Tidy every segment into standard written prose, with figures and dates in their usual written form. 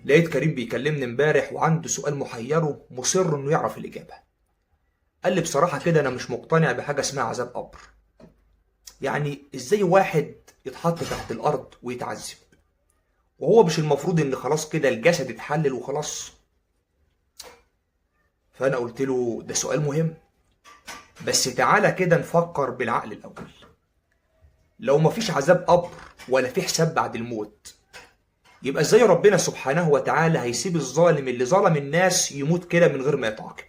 لقيت كريم بيكلمني امبارح وعنده سؤال محيره، مصر انه يعرف الإجابة. قال لي بصراحة كده أنا مش مقتنع بحاجة اسمها عذاب قبر. يعني إزاي واحد يتحط تحت الأرض ويتعذب وهو مش المفروض إن خلاص كده الجسد اتحلل وخلاص؟ فأنا قلت له ده سؤال مهم، بس تعالى كده نفكر بالعقل الأول. لو مفيش عذاب قبر ولا في حساب بعد الموت، يبقى ازاي ربنا سبحانه وتعالى هيسيب الظالم اللي ظلم الناس يموت كده من غير ما يتعاقب؟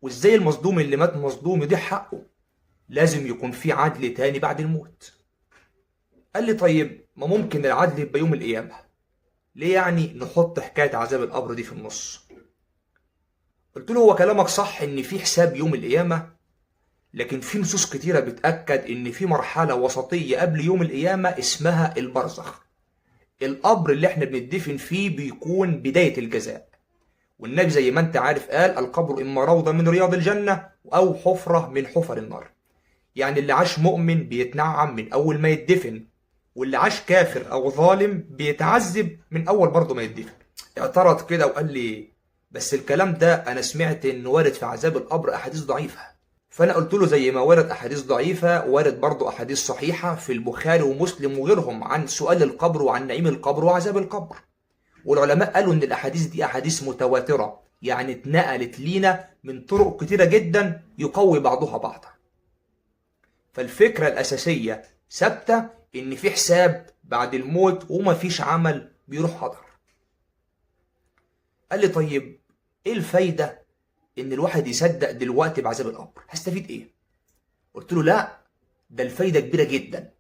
وازاي المظلوم اللي مات مظلوم يضيع حقه؟ لازم يكون في عدل تاني بعد الموت. قال لي طيب ما ممكن العدل يبقى يوم القيامة، ليه يعني نحط حكاية عذاب القبر دي في النص؟ قلت له هو كلامك صح ان في حساب يوم القيامة، لكن في نصوص كتيرة بتأكد ان في مرحلة وسطية قبل يوم القيامة اسمها البرزخ. القبر اللي احنا بندفن فيه بيكون بداية الجزاء. والنبي زي ما انت عارف قال القبر إما روضة من رياض الجنة أو حفرة من حفر النار. يعني اللي عاش مؤمن بيتنعم من أول ما يدفن، واللي عاش كافر أو ظالم بيتعذب من أول برضه ما يدفن. اعترض كده وقال لي بس الكلام ده أنا سمعت إن وارد في عذاب القبر أحاديث ضعيفة. فأنا قلت له زي ما ورد أحاديث ضعيفة وارد برضه أحاديث صحيحة في البخاري ومسلم وغيرهم عن سؤال القبر وعن نعيم القبر وعذاب القبر. والعلماء قالوا إن الأحاديث دي أحاديث متواترة، يعني اتنقلت لينا من طرق كتيرة جدا يقوي بعضها بعضا. فالفكرة الأساسية ثابتة إن في حساب بعد الموت ومفيش عمل بيروح هدر. قال لي طيب إيه الفايدة إن الواحد يصدق دلوقتي بعذاب القبر؟ هستفيد إيه؟ قلت له لا، ده الفايدة كبيرة جدا،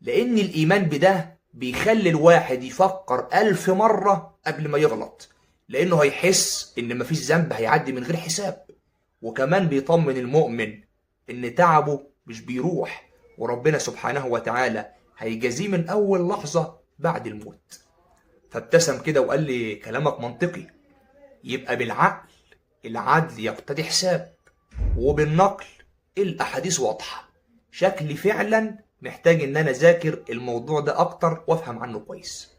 لأن الإيمان بده بيخلي الواحد يفكر 1000 مرة قبل ما يغلط، لأنه هيحس إن مفيش ذنب هيعدي من غير حساب. وكمان بيطمن المؤمن إن تعبه مش بيروح، وربنا سبحانه وتعالى هيجازيه من أول لحظة بعد الموت. فابتسم كده وقال لي كلامك منطقي، يبقى بالعقل العدل يقتضي حساب، وبالنقل الأحاديث واضحة. شكلي فعلا محتاج إن أنا أذاكر الموضوع ده أكتر وأفهم عنه كويس.